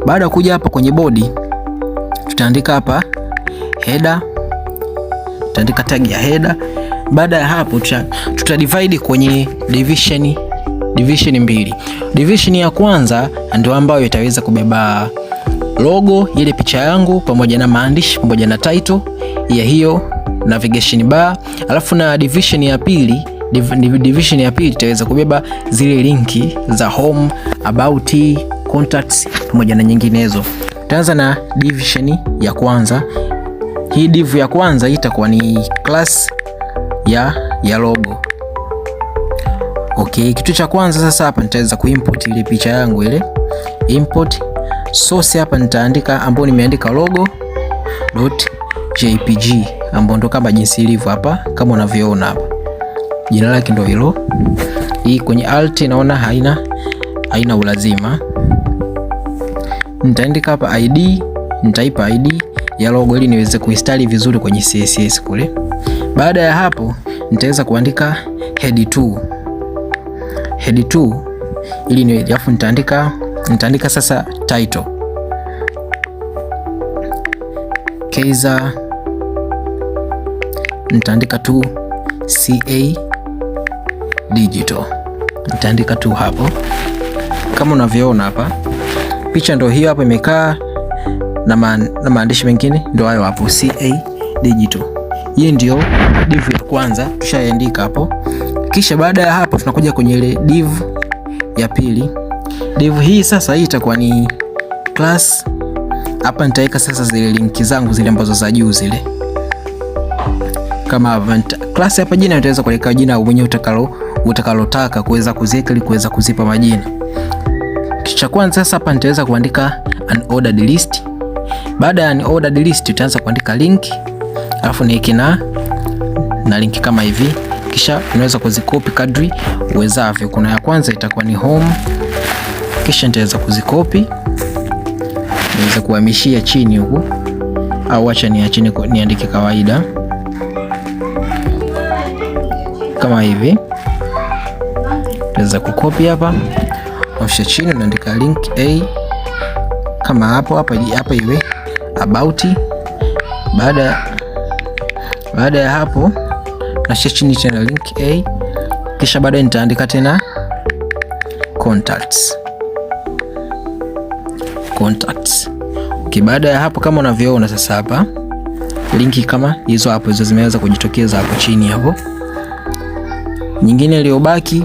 Baada ya kuja hapa kwenye body, tutaandika hapa header, tutaandika tag ya header. Baada ya hapo tuta divide kwenye division mbili. Division ya kwanza ndio ambayo itaweza kubeba logo, ile picha yangu pamoja na maandishi pamoja na title ya hiyo navigation bar, alafu na division ya pili itaweza kubeba zile linki za home, about, contacts pamoja na nyinginezo. Tutaanza na division ya kwanza. Hii div ya kwanza itakuwa ni class ya logo. Okay, kitu cha kwanza sasa hapa nitaweza kuimport ile picha yangu ile. Import source hapa nitaandika ambapo nimeandika logo.jpg ambapo ndo kama jinsi ilivyo hapa kama unavyoona hapa. Jina lake ndo hilo. Hii kwenye alt naona haina ulazima. Nitaandika hapa ID, nitaipa ID ya logo ili niweze kuistyle vizuri kwenye CSS kule. Baada ya hapo nitaweza kuandika head 2. Head 2 ili ni alafu nitaandika sasa title. Kaizer, nitaandika tu CA Digital. Nitaandika tu hapo kama unavyoona hapa, picha ndio hiyo hapo imekaa na maandishi mengine ndio hayo hapo CA Digital. Hii ndio div ya kwanza tushaiandika hapo. Kisha baada ya hapo tunakuja kwenye ile div ya pili. Div hii sasa hii itakuwa ni class. Hapa nitaweka sasa zile linki zangu zile ambazo za juu zile. Kama hapa class hapa jina nitaweza kuweka jina mwenyewe utakalotaka kuweza kuziweka ili kuweza kuzipa majina. Kitu cha kwanza sasa hapa nitaweza kuandika unordered list. Baada ya unordered list utaanza kuandika link, alafu niweke na link kama hivi, kisha unaweza kuzikopi kadri uwezavyo. Kuna ya kwanza itakuwa ni home, kisha nitaweza kuzikopi niweze kuhamishia chini huku, au acha niache niandike kawaida kama hivi. Naweza kukopi hapa, nashusha chini, naandika link a kama hapo hapa hapa iwe about. Baada ya hapo nashusha chini tena link a, kisha baadaye nitaandika tena contacts. Contacts. Okay, baada ya hapo kama unavyoona sasa hapa linki kama hizo hapo hizo zimeweza kujitokeza hapo chini hapo. Nyingine iliyobaki